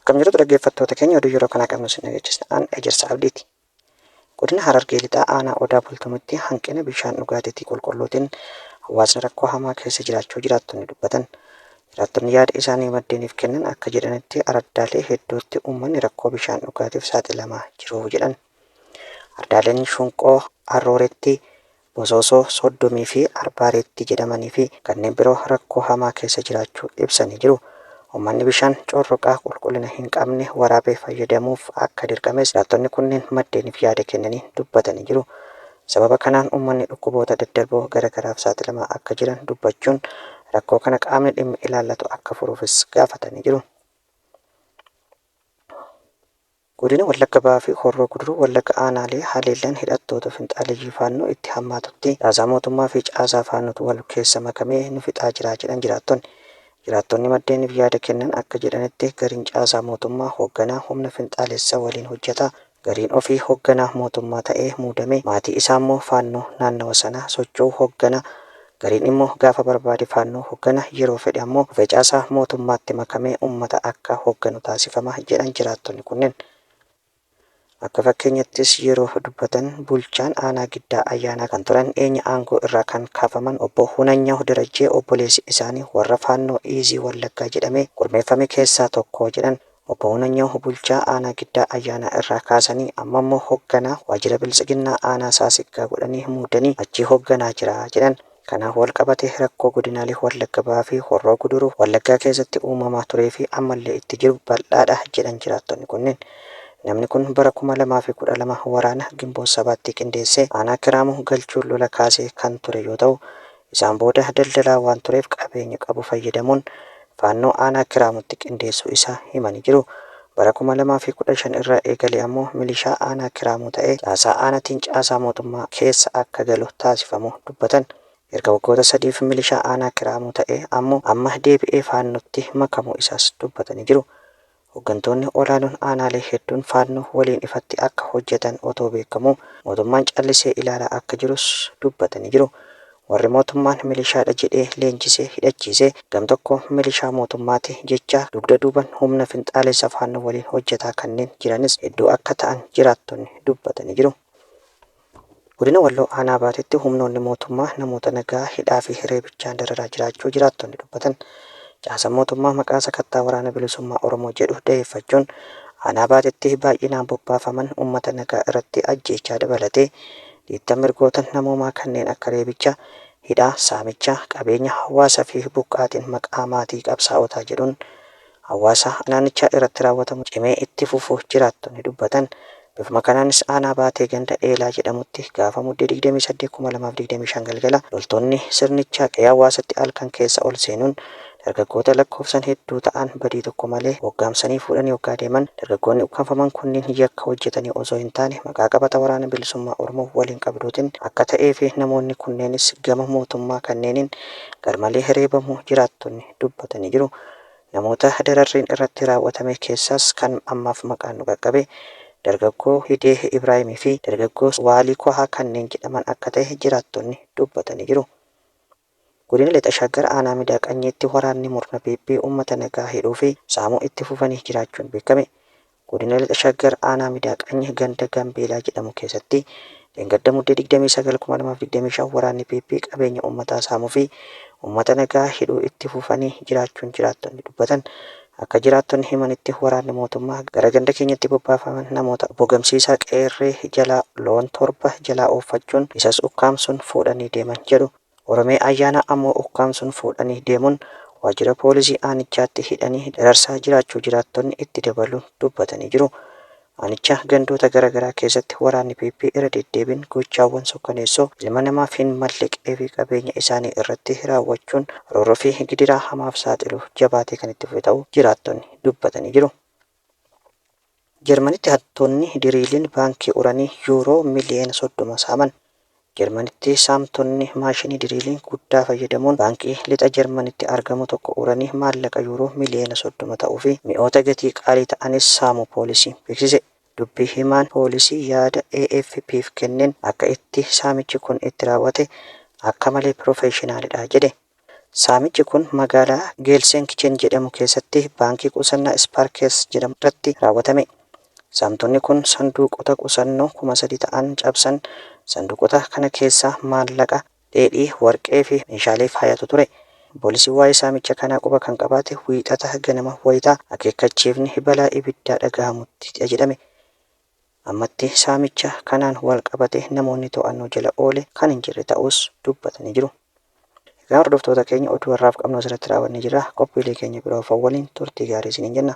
Akkam jirtu dhaggeeffattoota keenya, oduu yeroo kanaa qabnu isin dhageessisna. An Ejersa Abdiiti. Godina Harargee Lixaa Aanaa Odaa Bultumitti hanqina bishaan dhugaatiitii qulqulluutiin hawaasni rakkoo hamaa keessa jiraachuu jiraattonni dubbatan. Jiraattonni yaada isaanii maddeeniif kennan akka jedhanitti araddaalee hedduutti uummanni rakkoo bishaan dhugaatiif saaxilamaa jiru jedhan. Ardaaleen Shunqoo, Arrooretti, Bosoosoo, Soddomii fi Arbaareetti jedhamanii fi kanneen biroo rakkoo hamaa keessa jiraachuu ibsanii jiru. Uummanni bishaan corroqaa qulqullina hin qabne waraabee fayyadamuuf akka dirqames jiraattonni kunneen maddeeniif yaada kennanii dubbatanii jiru. Sababa kanaan uummanni dhukkuboota daddarboo gara garaaf saaxilamaa akka jiran dubbachuun rakkoo kana qaamni dhimmi ilaallatu akka furuufis gaafatanii jiru. Godina Wallagga Bahaa fi Horroo Guduruu Wallagga aanaalee haleellaan hidhattoota finxaaleyyii Faannoo itti hammaatutti caasaa mootummaa fi caasaa Faannootu wal keessa makamee nu fixaa jira jedhan jiraattonni. Jiraattonni maddeeniif yaada kennan akka jedhanitti gariin caasaa mootummaa hoogganaa humna finxaalessaa waliin hojjeta, gariin ofii hoogganaa mootummaa ta'ee muudamee maatii isaammoo Faannoo naannawa sanaa socho'u hooggana, gariin immoo gaafa barbaade Faannoo hooggana, yeroo fedhe ammoo dhufee caasaa mootummaatti makamee uummata akka hoogganu taasifama jedhan jiraattonni kunneen. Akka fakkeenyattis yeroo dubbatan bulchaan aanaa Giddaa Ayyaanaa kan turan dhiyeenya aangoo irraa kan kaafaman obbo Hunanyaw Darajjee obboleessi isaanii warra Faannoo Iizii Wallaggaa jedhamee gurmeeffame keessaa tokko jedhan. Obbo Hunanyaw bulchaa aanaa Giddaa Ayyaanaa irraa kaasanii amma immoo hoogganaa waajjira Biltsiginnaa aanaa Saasiggaa godhanii muudanii achii hoogganaa jira jedhan. Kanaaf wal qabatee rakkoo godinaalee Wallagga Bahaa fi Horroo Guduruu Wallaggaa keessatti uumamaa turee fi ammallee itti jiru bal'aadha jedhan jiraattonni kunneen. Namni kun bara 2012 waraana Ginboot Sabaatti qindeessee aanaa Kiraamuu galchuun lola kaasee kan ture yoo ta'u, isaan booda daldalaa waan tureef qabeenya qabu fayyadamuun Faannoo aanaa Kiraamutti qindeessuu isaa himanii jiru. Bara 2015 irraa eegalee ammoo milishaa aanaa Kiraamuu ta'ee caasaa aanaatiin caasaa mootummaa keessa akka galu taasifamuu dubbatan. Erga waggoota sadiif milishaa aanaa Kiraamuu ta'ee ammoo amma deebi'ee Faannootti makamuu isaas dubbatanii jiru. Hooggantoonni olaanoon aanaalee hedduun Faannoo waliin ifatti akka hojjetan otoo beekamuu mootummaan callisee ilaalaa akka jirus dubbatanii jiru. Warri mootummaan milishaadha jedhee leenjisee hidhachiise gam tokko milishaa mootummaati jechaa dugda duuban humna finxaalessa Faannoo waliin hojjetaa kanneen jiranis hedduu akka ta'an jiraattonni dubbatanii jiru. Godina Walloo Aanaa Baateetti humnoonni mootummaa namoota nagaa hidhaa fi reebichaan dararaa jiraachuu jiraattonni dubbatan. Caasaan mootummaa maqaa sakattaa Waraana Bilisummaa Oromoo jedhu daheeffachuun aanaa Baateetti baay'inaan bobbaafaman uummata nagaa irratti ajjeechaa dabalatee dhiittaa mirgoota namoomaa kanneen akka reebicha, hidhaa, saamicha, qabeenya hawaasaa fi buqqaatiin maqaa maatii qabsaa'otaa jedhuun hawaasa naannichaa irratti raawwatamu cimee itti fufuu jiraattonni dubbatan. Bifuma kanaanis aanaa Baatee ganda Eelaa jedhamutti gaafa Muddee 28, 2025 galgala loltoonni sirnichaa qe'ee hawaasatti halkan keessa ol seenuun dargaggoota lakkoofsan hedduu ta'an badii tokko malee hoggaamsanii fuudhanii hoggaa deeman, dargaggoonni ukkaamfaman kunniin yakka hojjetanii osoo hin taane maqaa qabata Waraana Bilisummaa Oromoo waliin qabduutiin akka ta'ee fi namoonni kunneenis gama mootummaa kanneeniin garmalee reebamuu jiraattonni dubbatanii jiru. Namoota dararriin irratti raawwatame keessaas kan ammaaf maqaan nu qaqqabe dargaggoo Hidee Ibraahimii fi dargaggoo Waalii Kohaa kanneen jedhaman akka ta'e jiraattonni dubbatanii jiru. Godina Lixa Shaggar aanaa Midaa Qanyiitti waraanni murna PP uummata nagaa hidhuu fi saamuu itti fufanii jiraachuun beekame. Godina Lixa Shaggar aanaa Midaa Qanyi ganda Gambeelaa jedhamu keessatti dheengadda Muddee 29, 2025 waraanni PP qabeenya uummataa saamuu fi uummata nagaa hidhuu itti fufanii jiraachuun jiraattonni dubbatan. Akka jiraattonni himanitti waraanni mootummaa gara ganda keenyatti bobbaafaman namoota obbo Gamsiisaa Qeerree jalaa loon 7 jalaa ooffachuun isas ukkaamsuun fuudhanii deeman jedhu. Oromee Ayyaanaa ammoo ukkaamsuun fuudhanii deemuun waajjira poolisii aanichaatti hidhanii dararsaa jiraachuu jiraattonni itti dabaluun dubbatanii jiru. Aanicha gandoota gara garaa keessatti waraanni PP irra deddeebiin gochaawwan sukkaneessoo ilma namaaf hin malle qe'ee fi qabeenya isaanii irratti raawwachuun roorroo fi gidiraa hamaaf saaxiluuf jabaatee kan itti fufe ta'uu jiraattonni dubbatanii jiru. Jarmanitti hattoonni diriiliin baankii uranii yuuroo miliyoona 30 saaman. Jarmanitti saamtonni maashinii diriiliin guddaa fayyadamuun baankii lixa Jarmanitti argamu tokko uranii maallaqa yuuroo miliyoona 30 ta'uu fi mi'oota gatii qaalii ta'anis saamuu poolisiin beeksise. Dubbii himaan poolisii yaada AFP'f kenneen akka itti saamichi kun itti raawwate akka malee piroofeeshinaalidha jedhe. Saamichi kun magaalaa Geelsenkichen jedhamu keessatti baankii qusannaa Ispaarkees jedhamu irratti raawwatame. Saamtonni kun sanduuqota qusannoo 3,000 ta'an cabsan. Sanduuqota kana keessa maallaqa, dheedhii, warqee fi meeshaalee faayatu ture. Poolisiin waa'ee saamicha kanaa quba kan qabaate Wiixata ganama wayitaa akeekkachiifni balaa ibiddaa dhagahamutti jedhame. Ammatti saamicha kanaan wal qabate namoonni to'annoo jala oole kan hin jirre ta'us dubbatanii jiru. Egaa hordoftoota keenya, oduu har'aaf qabnu asirratti raawwannee jira. Qophiilee keenya biroo waliin turtii gaarii isiniin jenna.